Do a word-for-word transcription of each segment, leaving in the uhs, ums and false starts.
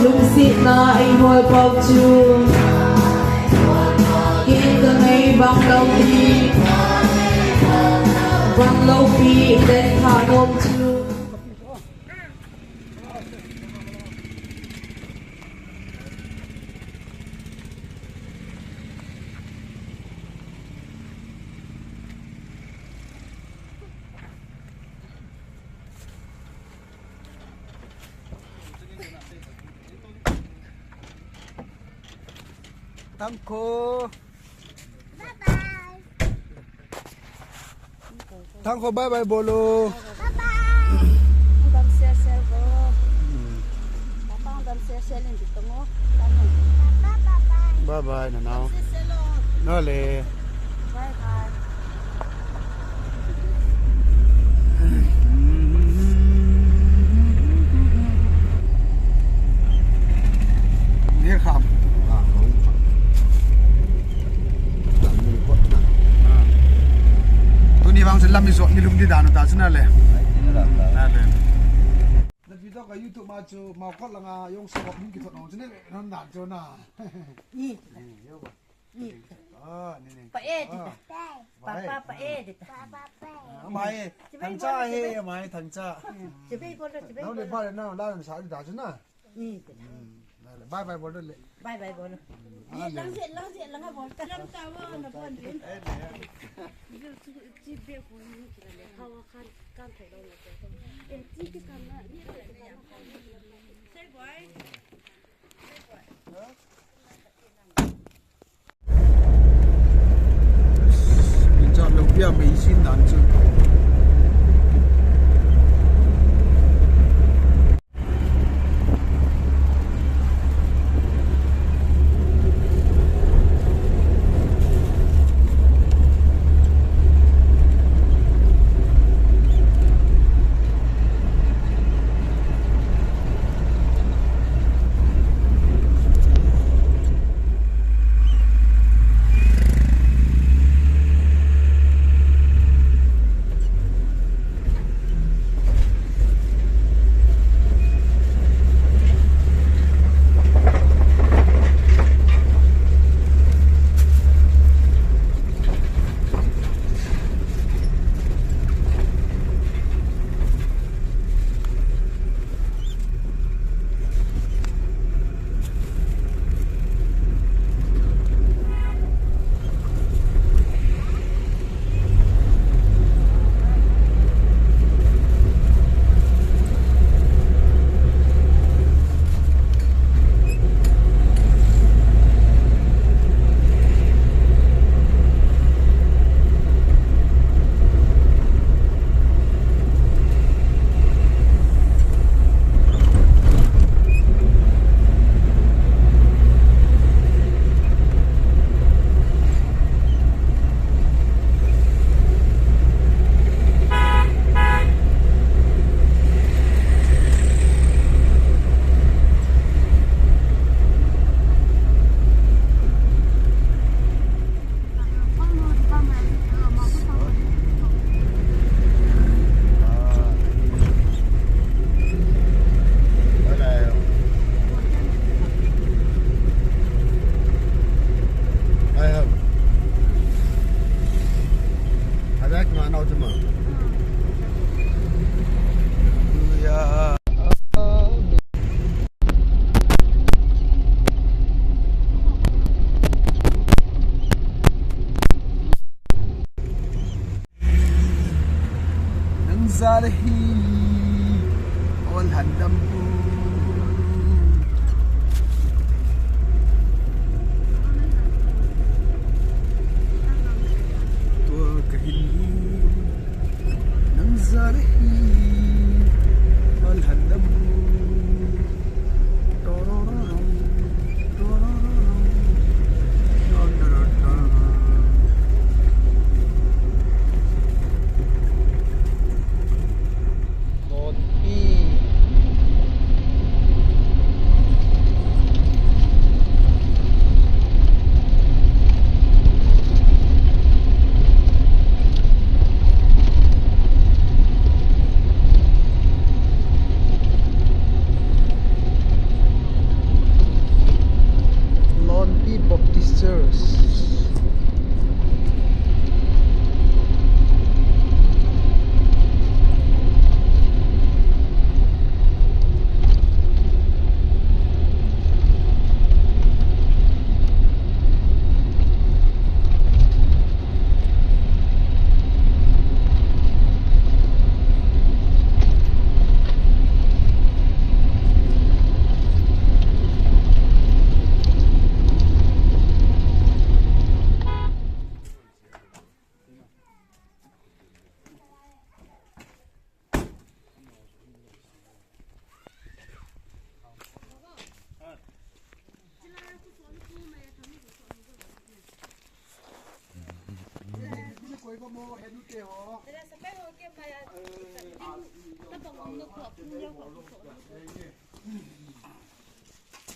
Lungsetna eibol pau chu, kin ka nei bang loupi, bang loupi, den tha nom chu. Tangko. Bye bye. Tangko bye bye bolo. Bye bye. Dam sel sel bo. Papa dam sel sel in bitong o. Bye bye na nao. Sel sel o. Nole. Bye bye. Ni kham. Ah, tuni vang se lam i jot ni lum di dan ta chuna le. Na le. Na video ka YouTube ma chu ma ko langa jong sa ko min ki thot no chune non dan chu na. Ni. Ni. Ni. Ah, ni ni. Pa e di ta. Pa pa pa e di ta. Ah, mai. Thangcha he, mai thangcha. Chibai bol, chibai bol. Nau le ba le nau la sa di da chuna. Ni. Hmm, dale. Bye bye bol le. Bye bye bol. Ni lang je, lang je, lang bol. Lang ta wa na bol ni. Ji be ko ni ki le. Hawa khan kan thai lo na ko. E ji ki kan na ni. Say bye. Nang jal hi ol handam bu. Tua ka hin hi nang jal hi ol handam bu.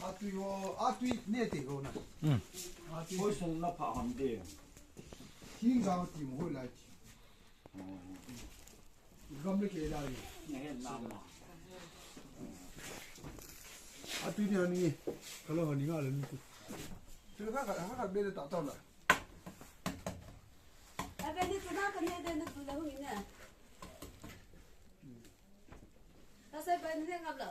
Atui ho, atui ne te ho na. Hmm. Atui. Hoi sung na pha ham de. Thing ga ti mo hoi lai ti. Gam le ke lai. Ne he na ma. Atui ni ani. Kalo ni ga le ni. Tu ka ka ka be le ta ta la. Abeni tuna kane de na tula hung ina. Kasai ba ni ngap lo.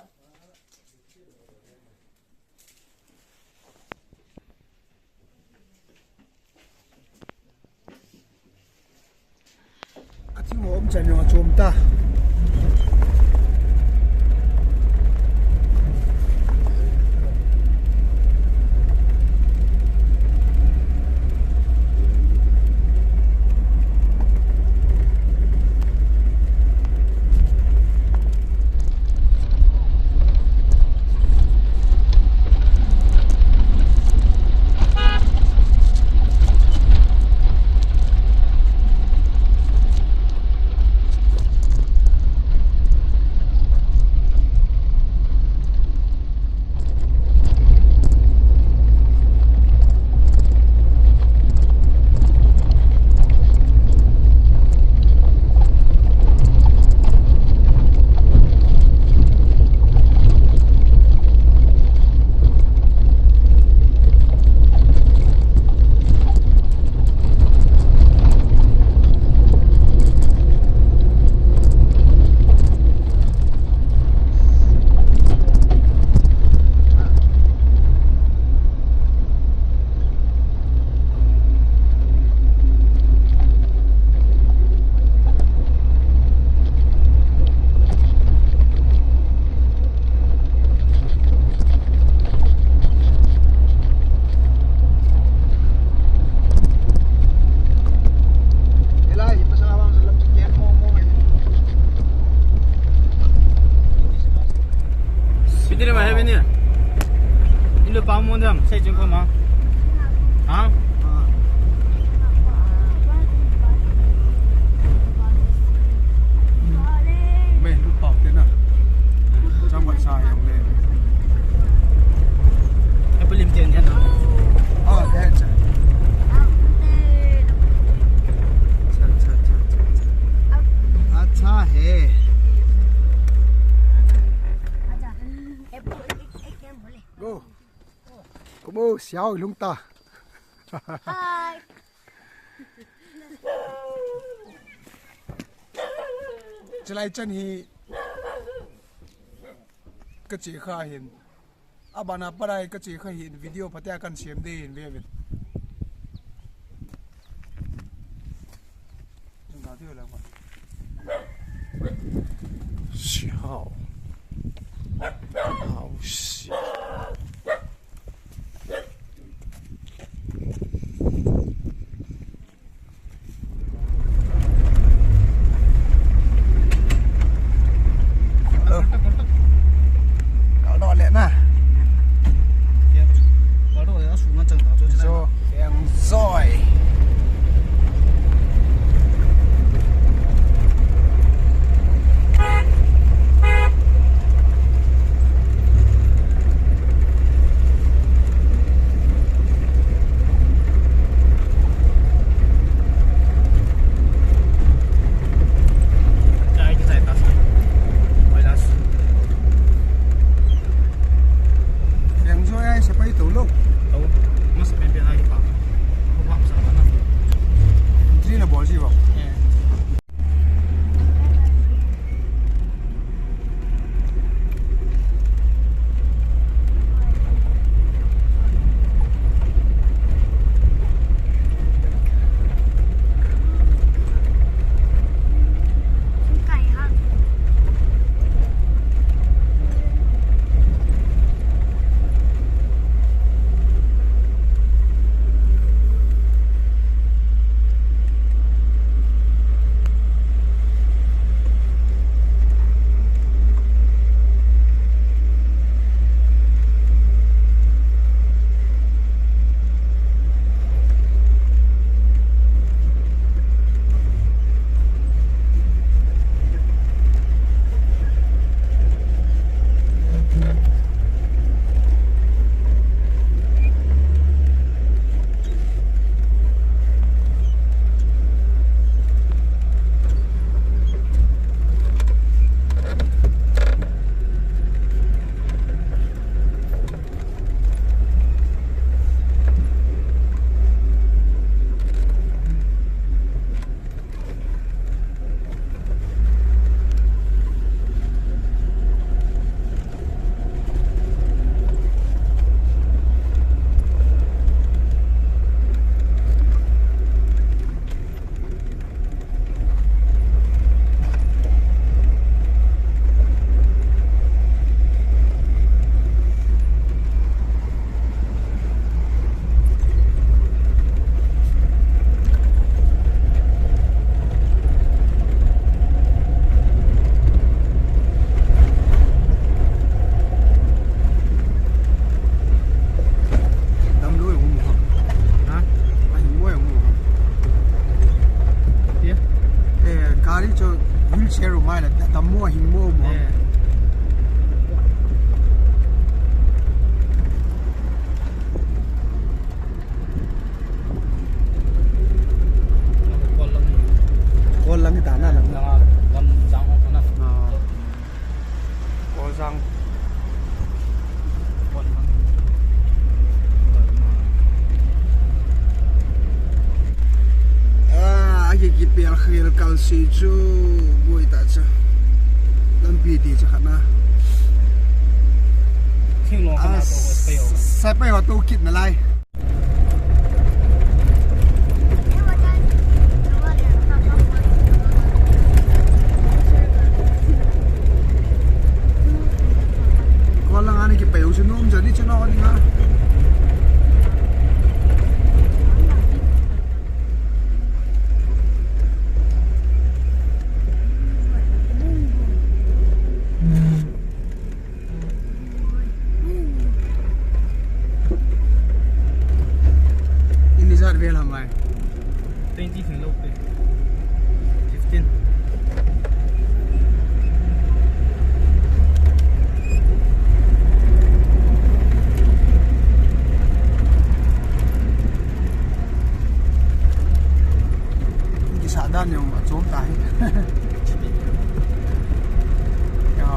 Athi mo um chan yo chom ta. Piti le ma he bini. Ilu pa mo dam, sai jing ko ma. Ha? Mai lu pa te na. Chang wan sa yang le. Ai, palim tian tian na. Oh, that's it. Cha, cha, cha, cha, cha. Acha hai. Go. Kumo siau lung ta. Hi. Chulai chan hi ka che kha hin. Abana parai ka che kha hin video phatea kan sem de hin ve vin. Siau. Hau siau. Kal doh le na. Zo Share mai la, ta, ta mo hing mo mo. Eh. Kol lang ta na lang. Lang, lang jang ho na. Ah. Kol jang. Ah, aki kipel khel kal si chu boi ta chu. Lampi ti chu khat na. Thinglong khat na to ho, sai ho. Sai pai ho to kit na lai. Kol lang ani kipei u chu nom jani chu no ni nga. Ini jat vel ham mai. Twenty thing lo pe. Fifteen. Kisa dan jong achom ta hi. Ya.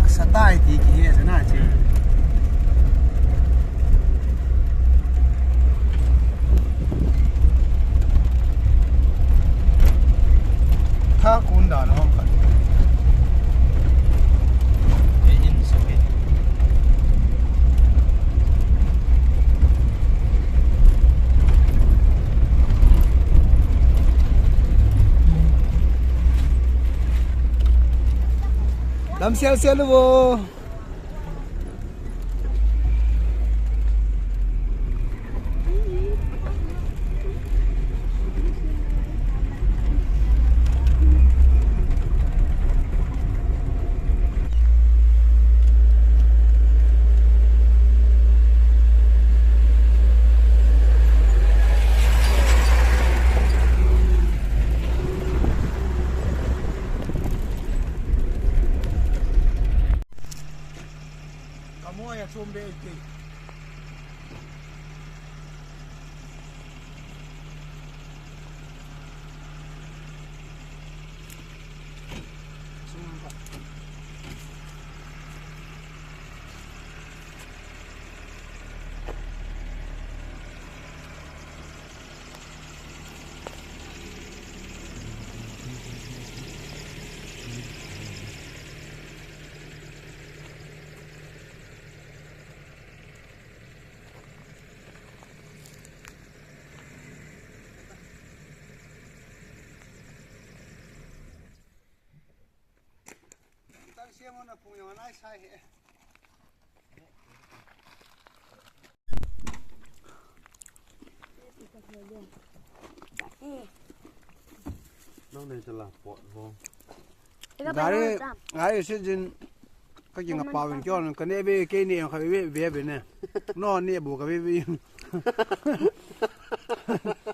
Asa tai ti kihe sa na che. Tha kun dan hom khat. Lam sel sel vo. Ka moi a chom be kei. Nang nei chala pot ho. Gari, gari si jin ka jing a pau in kyo ka ne be ke ne ka be be be ne. No ne bu ka be be.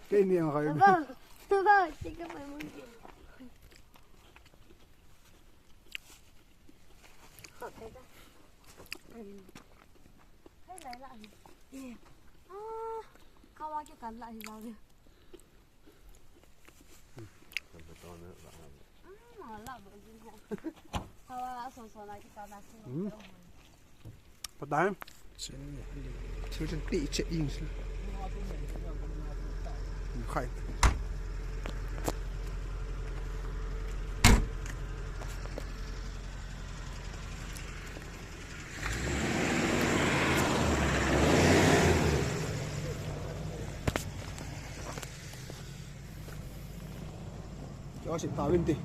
Ke ne ka be be. Baba, baba, tika pai mun. Patai. Thil chan ti che ing si. Khai. Cho sim tao in ti.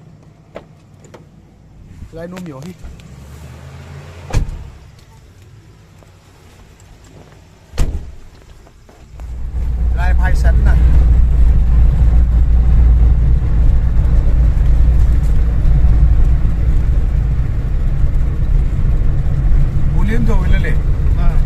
Lai nom yo hi. Lai phai san na. Ulim to ilale. Ah.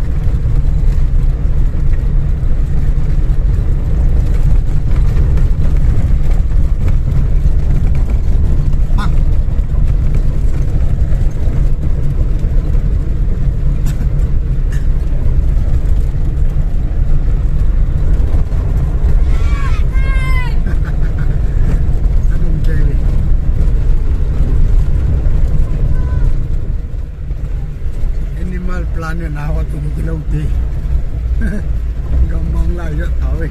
Nau atum kilou te. Gammang lai jat tave.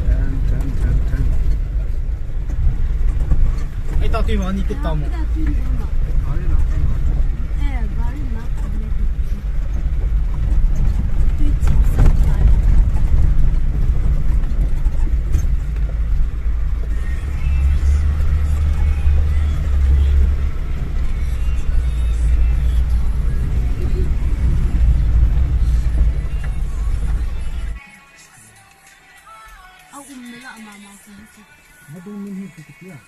Chan, chan, chan, chan. Ei, ta tui ma ni kit ta mo. Gari na, gari na. Eh, gari na. A um na la mama ko. Madung min hi kiti a.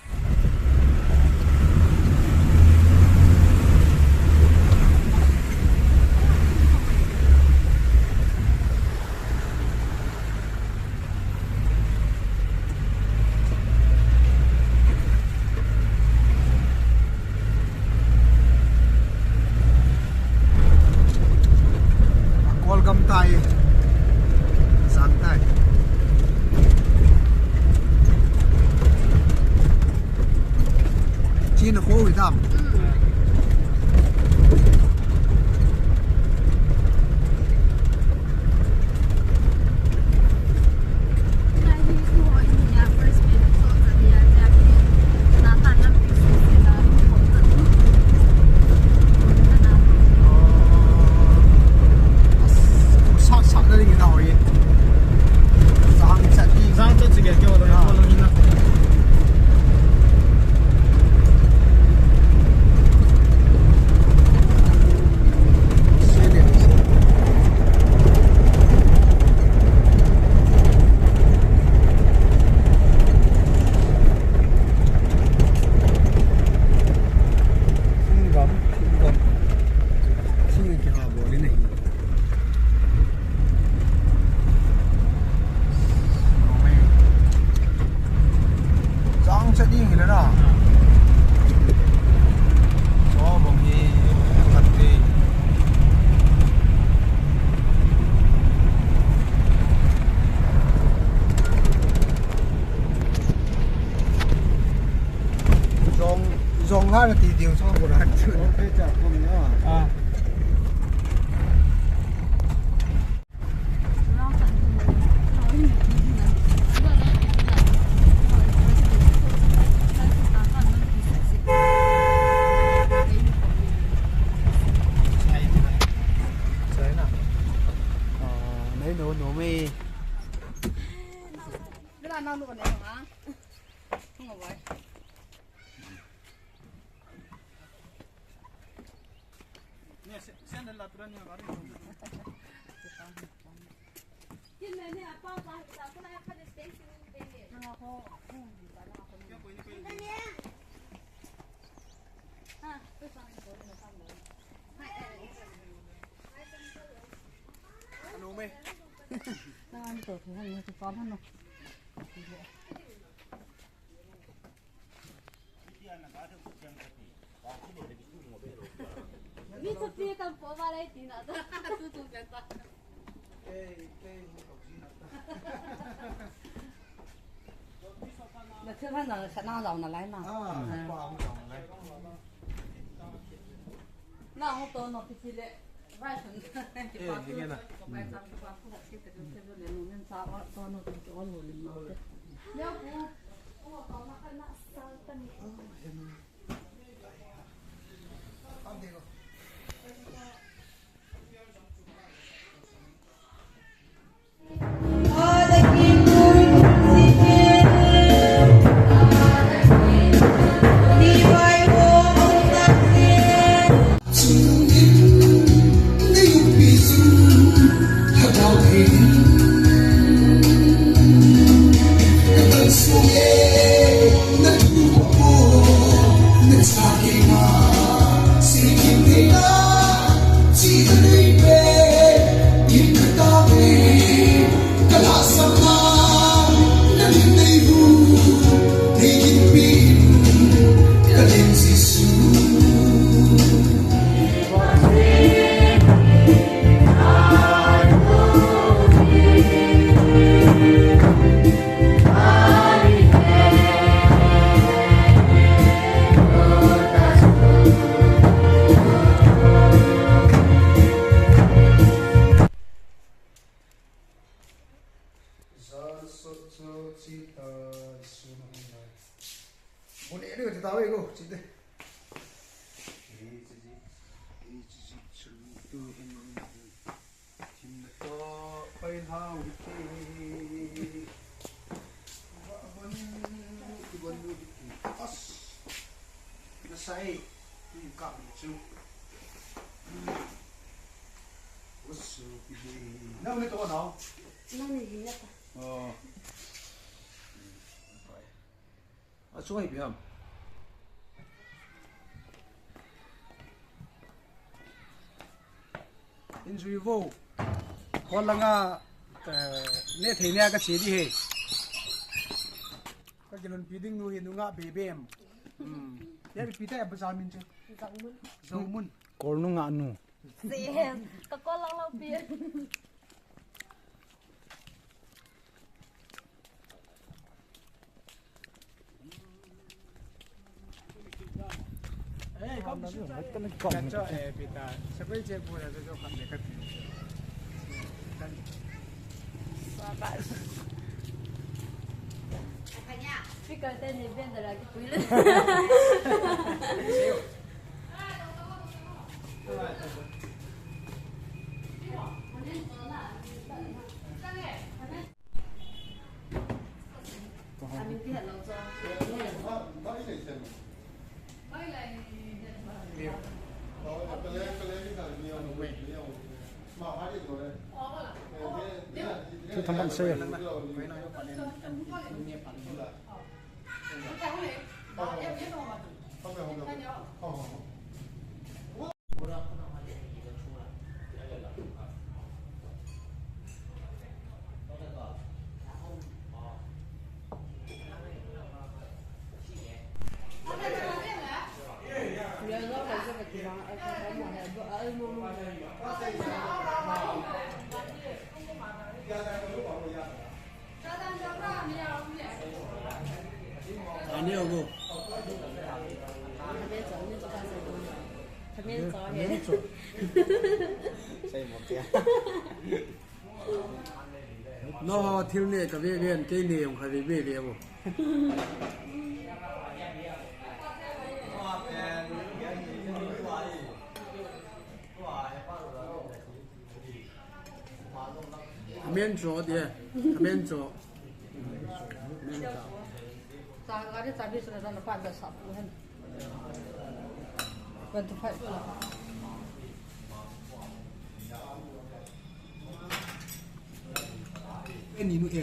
Akol gam tai. Sang tai. Chin a kho hi tam. Jang cha ding hile na. Cho bong hi, khat te. Jong, jong ha na ti diu cho ko na. Okay, cha ko ni a. Ah. Mi thupi tam po ma lai ti na ta. Tu tu kan ta. Na thil han na sa na lau na lai ma. Ah, pa ang lau na lai. Na hung to no pi pi le. Vai san. Eh, hinge na. Vai san pa ku ha ki te te le no nen sa wa to no to to lo le no. Ya ku. Ko to ma ka na sa ta ni. Sal sot sot sita sun hung lai. Bun e, ni ka ti ta ve ko, chi te. Ei, chi, chi. Ei, chi, chi, chu, tu, hin, hin. Thim na to, pai hao hi ki. Ba, ban, ki ban lu hi ki. As. Na sai. Ni ka mi chu. Usu ki de. Na ni to na. Na ni ni na ta. Oh. A chunga hi ipi ham? Injury vo. Kol langa, eh, ne thei ne ka che di he. Ka kilhonpi ding nu hi nungah bebem. Hmm. Ya ipi ta ya bazar min che. Zaumun. Zaumun. Kol nungah nu. Sem. Ka kol lang lo pi. Speaker te ni ben da la ki pui le. Thu tham ban sei. Ani ogo. Ani ogo. Sai mo kya? No, thil ne ka ve ve an, kei ne jong ka ve ve ve o. Amen cho dia. Amen cho. Amen cho. Sa gari chabi sura na pa da sa pu hen. Twenty five. Eni nu e.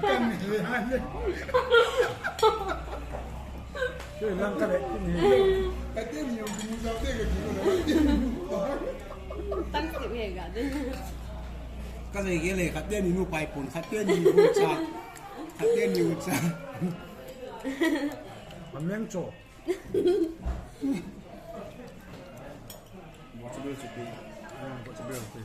Kan ni le han le. Ke lang ka le ni. Ka te ni jong mu sa te ka ji ko. Tan si me ga de. Ka sei ke le, khat te ni nu pai pon, khat te ni nu cha. Khat te ni nu cha. Amen cho. Possibility. Ah, possibility.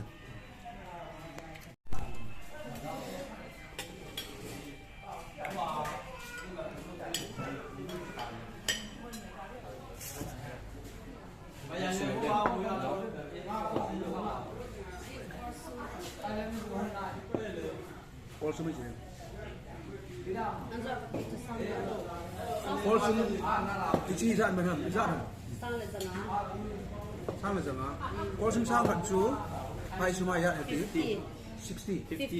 Kol sum ijat. Kol sum ijat man ham, ijat ham. Sang le janga. Sang le janga. Kol sum sang khat chu phai sum a ijat ham ti. Fifty. Sixty. Fifty.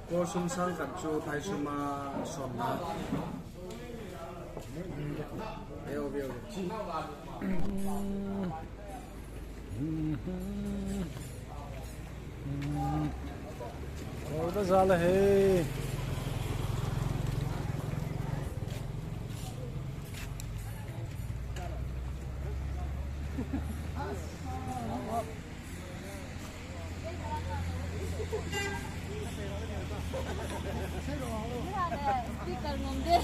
Kol sum sang khat chu phai sum a som nga. Veo, veo, veo. Kol da jal ahi. Speaker ngam de.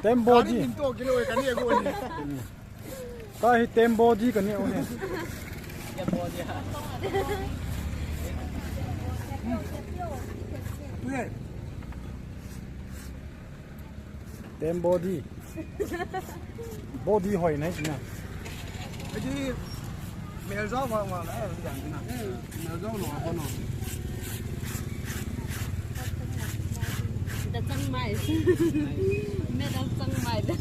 Tembo di. Ka hi tembo di ka ne o ne. Tembo di. Body hoi nai na. Aji mel jo wa wa la ya na. Mel jo lo wa no. Da chang mai. Me da chang mai da.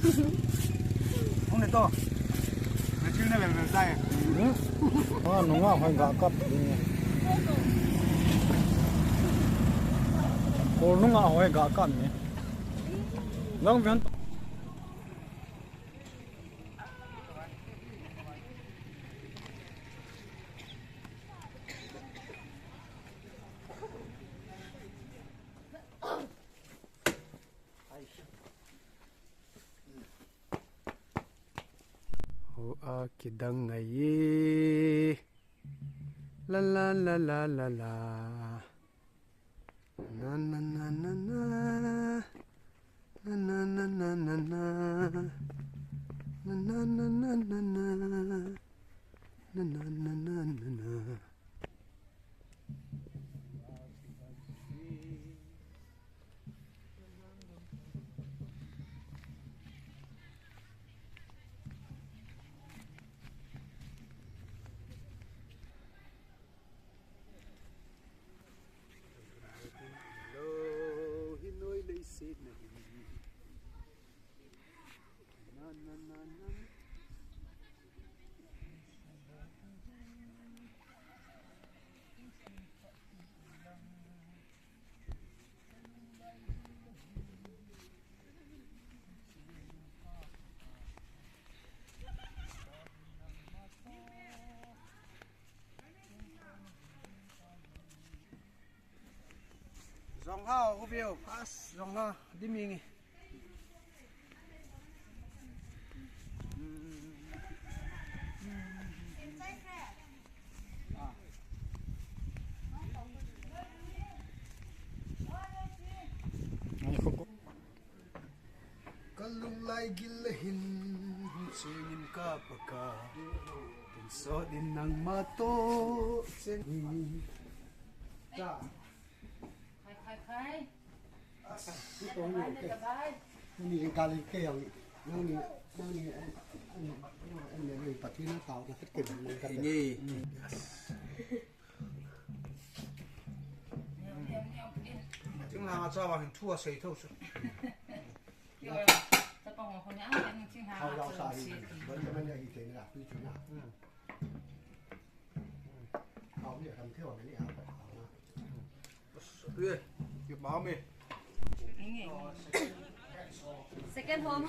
Hung ne to. Na chil na bel bel sai. Hmm? Ah, nunga hoi ga kap ni. Ko nunga hoi ga kap ni. Nang vian. Ho a kidang ngai ye. La la la la la la. Na na na na na. Na na na na na na. Na na na na na na. Na na na na na na. Zong ha, hu veo, as, zong ha, di mingi. Kalung lai gil le hin, chingin ka paka, tin so din nang mato, ching. Khai, khai, khai. Ni kali ke yang, nang ni, nang ni, an, an, an ni patina tao na kit ke nang ka. Ni. Ting la cha wa hin thu a sei tho su. Yo, ta pa ho ko ni a, ting ha. Hau dau sa hi. Ban ban ya hi te na, tu chu na. Hau ni kam thio ni a. Ye, ye bao me. Second home.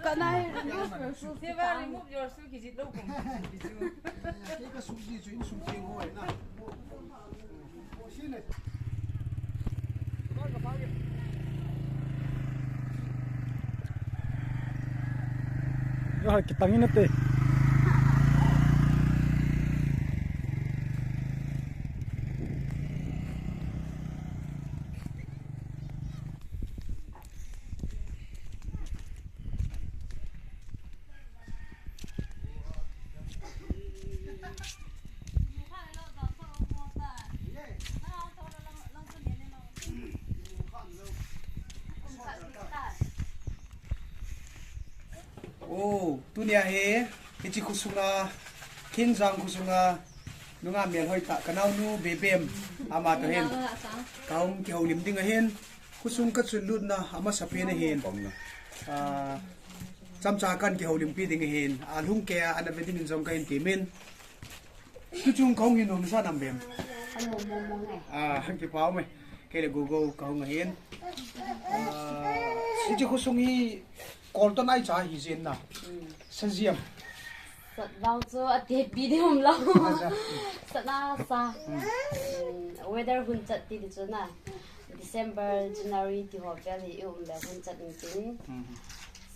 Can I remove your shoe? Remove your shoe, ki jit lou kum. Ki ka shoe ji chu in shoe ki ho na. Yo, kitang in ate. O, tunia hi, hiche khosunga, Khinjang khosunga, nunga melhoi tah, ka naonu Bebem, ama toh hin. Ka hung kihoulim ding ahin, khosung ka chunlutna, amasapen ahin. Ah, Chomcha kan kihoulimpi ding ahin, alhung kei a ana ve dingin jong kahin temin. Tuchung kahung hi nom sa nam bem? Ano mo mo ngai. Ah, kipah ume. Kei le Gogo kahung ahin. Ah, hiche khosung hi Kolton ai cha hi jin na. Hmm. Sa jiam. Sat vang chu atepi ding um lou. Acha. Sat na sa. Hmm. Hmm, weather hun chat ti di chu na. December, January ti ho vel hi i um le hun chat in tin. Hmm.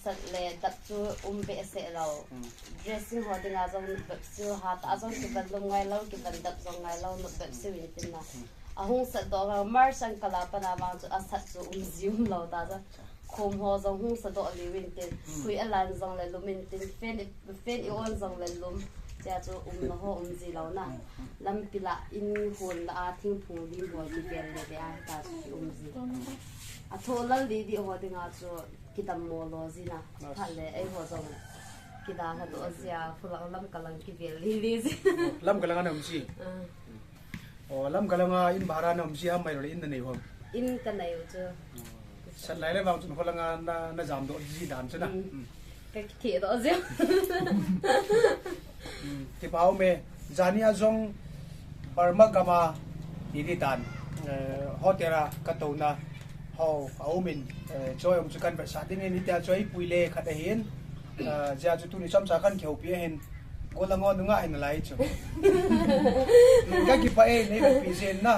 Sat le dap chu um behseh lou. Hmm. Dressing ho dinga jong nop bep seh, hat a jong kivan lum ngai lou, kivan dap jong ngai lou, nop bep seh in tin na. Hmm. Ahung sat doh vang March an kal a pat a vang chu asat chu um ji um lou ta chu. Khom ho jong hung sat doh liu in tin. Hmm. Hui alan jong le lum in tin. Fan i, fan i on jong le lum. Tia chu umna ho um ji lou na. Hmm. Lampi lah in hon lah a thingphung lim ho kivel le le a ta chu um ji. Atho lal di di ho dinga chu kidam mo lou jin a. Nas. Phat le eiho jong kidalha doh jia, phulang Lamka lang kivel li li ji. Lamka lang a na um ji. Ah. Oh, Lamka lang a in bhara na um ji ham, mai lou le in na nei ham? In ka nei u chu. Sat lai le vang chun kho lang a na, na jam doh ji dan chu na. Mm. Mm. Ka kithi doh ji. Hmm, kipah ume, jani a jong Burma gam a, ti di tan, eh, hotel a katouna ho aum in, eh, choi um chu kan vetsah dingin, hitia choi pui le khat ahin, eh, jia chu tuni chomcha kan kihoupi ahin, Golang o nunga hin lai chu. Hmm, ka kipah e, nei vetpi jin na.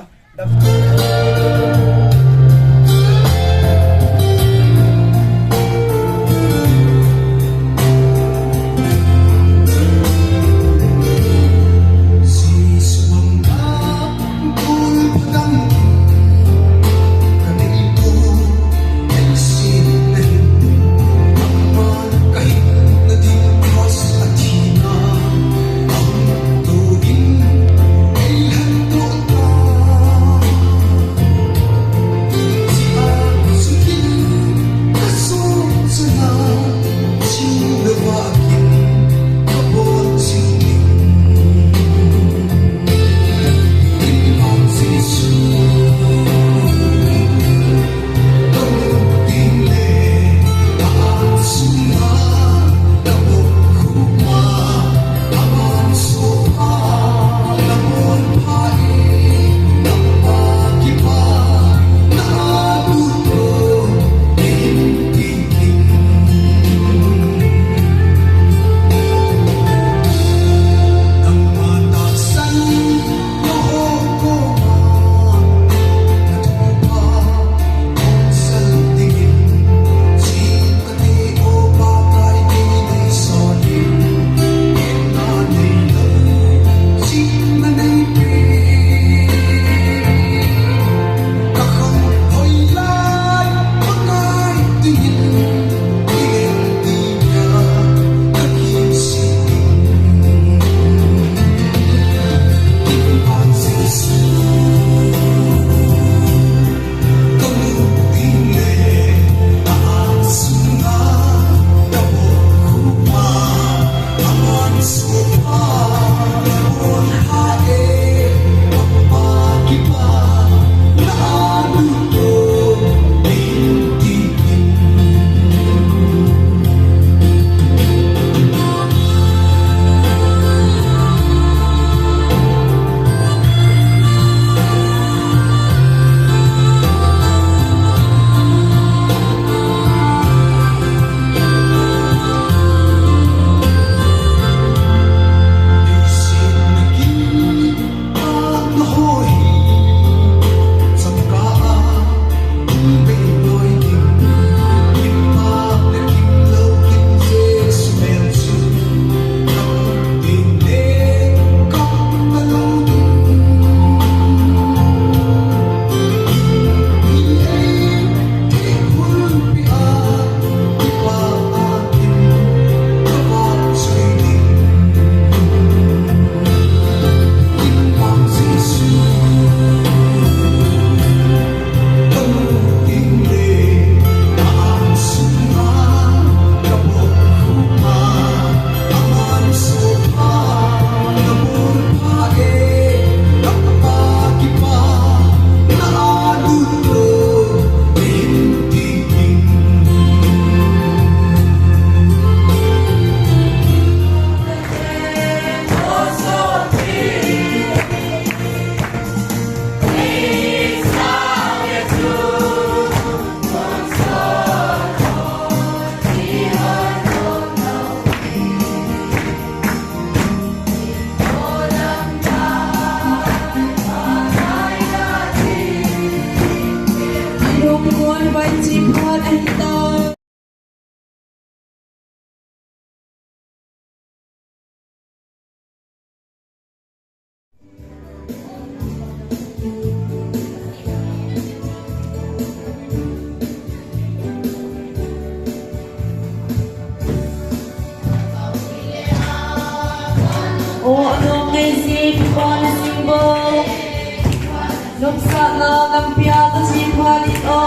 Nopsahna lampia kache phat in o,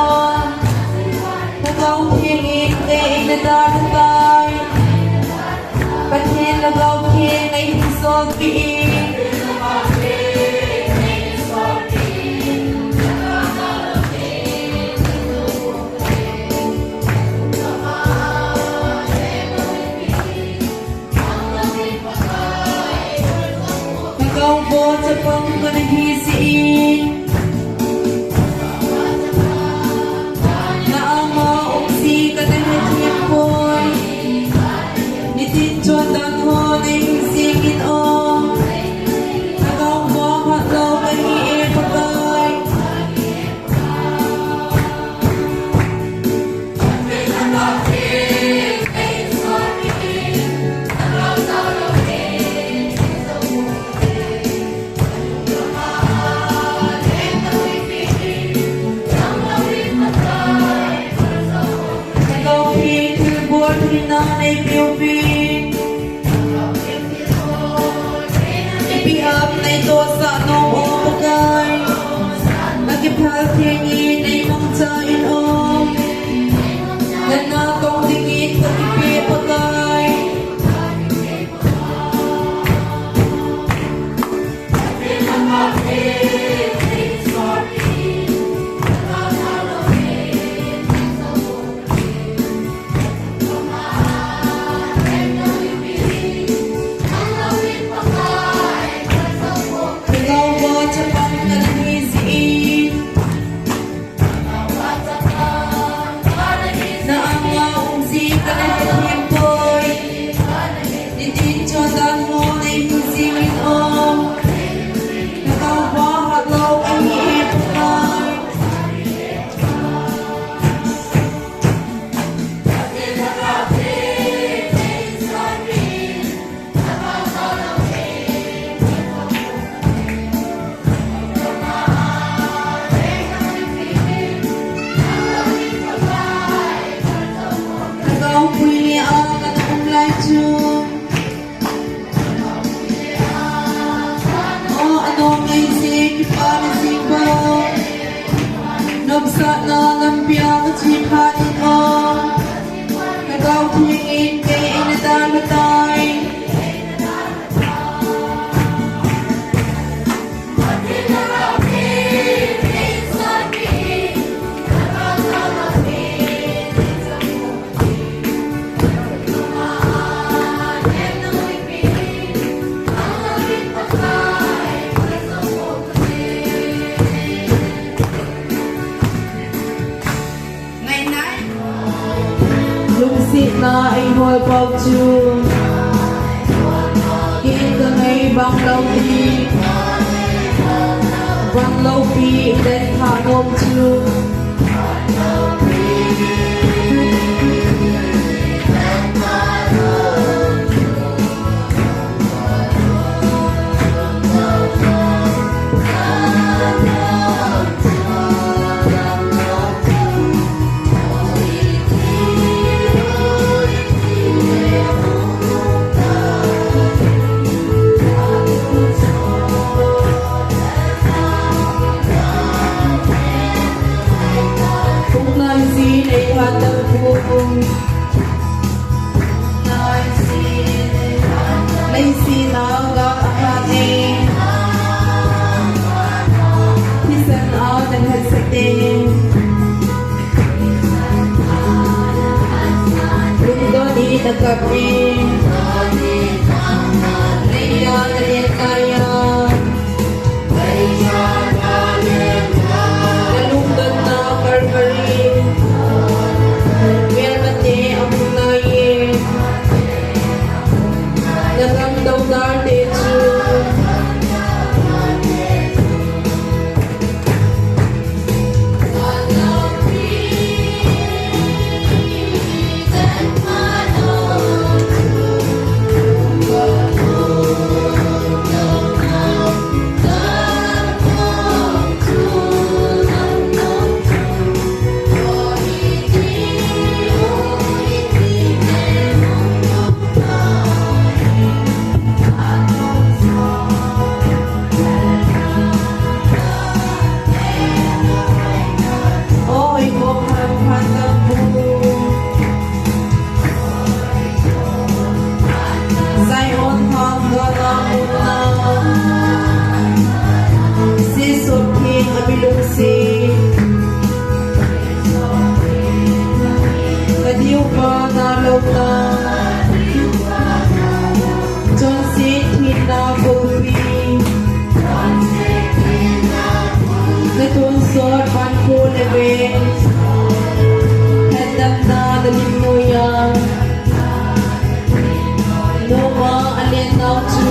Lhagao Theng in kei eina dalha tai. Pathen Lhagao Theng neihin solpeh in. Lhagao vo chapang kana hi jeh in, na anga um jeh kana hethem poi. Nitin chondan ho neihin jing in o, Lhagao vo phatlou kahi e Pakai. Lhagao Theng thilbol thina neipeh uvin. Ipi ham neitohsah nom o Pakai. Nakiphal theng in neimangcha in o. Nana tong dingin kakipe Pakai. Lhagao vo chapang kana hi jeh in, na anga um jeh kana hethem poi. Nitin chondan ho neihin jing in o, Lhagao vo phatlou kahi e Pakai. Lhagao pui le a kana um lai chu, o, anom ngai jeh, kipana jeh bou. Nopsahna lampia kache phat in o, Lhagao Theng in kei eina dalha tai. Lungsetna eihol pau chu, ken kangai bang lou hi, bang lou pi den tha nom chu. Pung nai jin ei phat dang pung. Leiset a gal aphat e. Thisan a nalhahsah e. Lungdon in akap e. Leiya nalen kaiya. Nalungdonna Calvary, melmate ahung nai e. Nagam dodal te chu. Lungsi. Kadiu pa na lo ta. Chonset thina kopi. Na tonsot van ko le ve. Hadam na na lim no ya. Noma alen nau chu.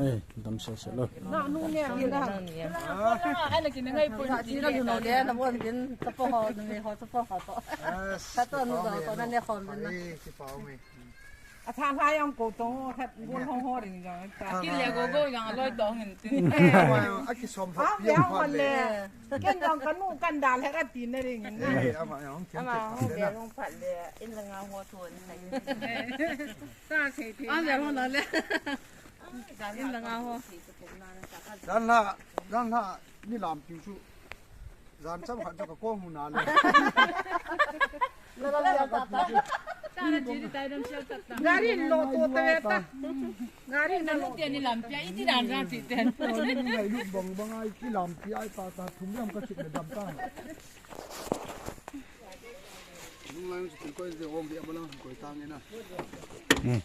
Eh, dam sel sel lo. A tha hla jong ko tong, khat bol hong ho ding jong ta. Kin le go go jong a loi tong in tin. A kisom phat piang phat le. Ken jong ka nu kan dal he ka ti na ding. Eh, ama jong ken ama te hong phat le. Jong phat le, in la nga ho thon. Ta sei ti. A le ho na le. In la nga ho. Dan la, dan la, ni lam piu chu. Jan cham khat chu ka kong huna le. Gari lo to te ta. Gari na lo te ni lampi a iti dan jan ti te. Ni ngai lu bang bang ai ki lampi ai ta ta thum lam ka chit le dam ta. Nung lai chu koi de ong de ma lang koi ta nge na. Hmm.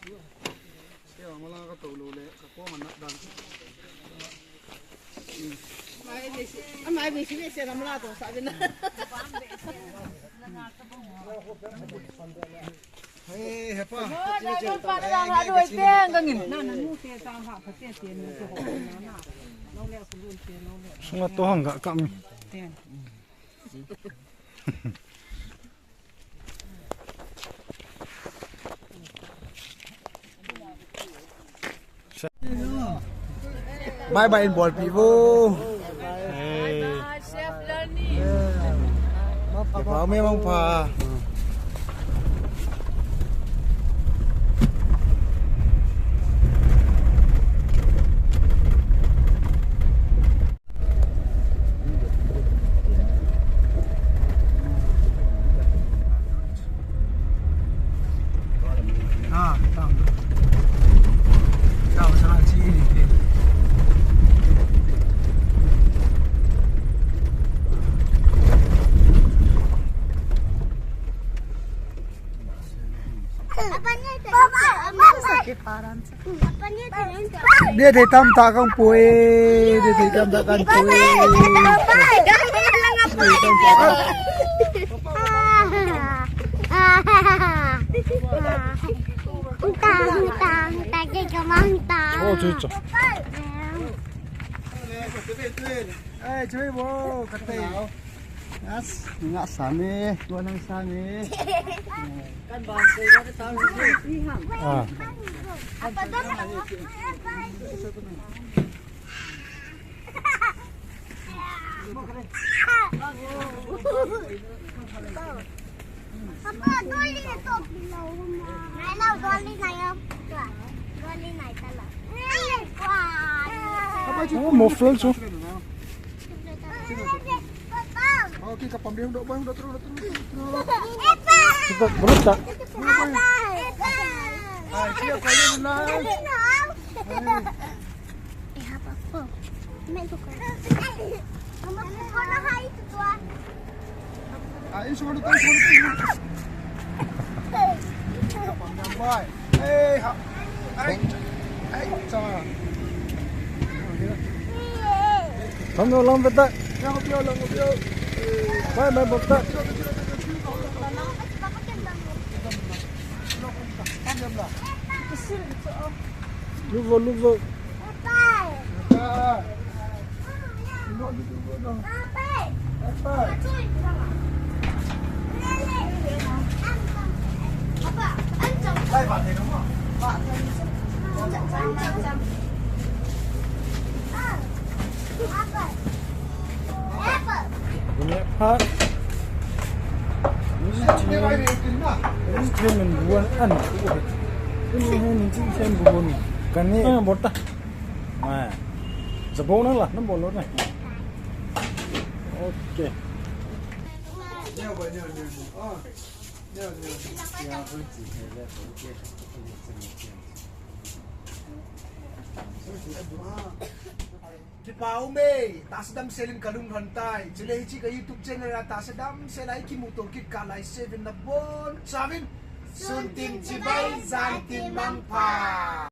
Sunga to hang ga kam. Bye bye in bolpi vo. Bye bye, safe journey. Mangpha, mangpha. Bia thei tam ta kang pui, bia thei tam ta kang pui. Tang, tang, tang, tang, tang. Oh, chu chu. Ai, chui bo, ka tei. As, nga sa mi, ko nang sa mi. Ah. Papa, doli to pilo ma. Nai lo, doli nai yo. Doli nai ta lo. Oh, mo friends, oh. Okay, kapam dia, hung dok, hung dok, terus, terus, terus. Kita berut tak? Ah, siap, kalian mulai. Ah, ini semua duduk, semua duduk. Bye. Eh, ha. Ai, ai, sama. Lam yo, lam beta. Yang kopi, yang kopi. Bye, bye, beta. Luvo, luvo. Apple. Apple. Ini apa? Ini cuma, ini cuma buah an. Ini, ini cuma buah ni. Kan ni, ah, bota. Ah. Sebab na lah, na bolo na. Okay. Kipa ume, tahsa damsel in kalung lhon tai. Chule hiche ka YouTube channel a tahsa damsel a ikimuto kit kah lai seh uvin nabonchauvin. Sun tin chibai, jan tin mangpha.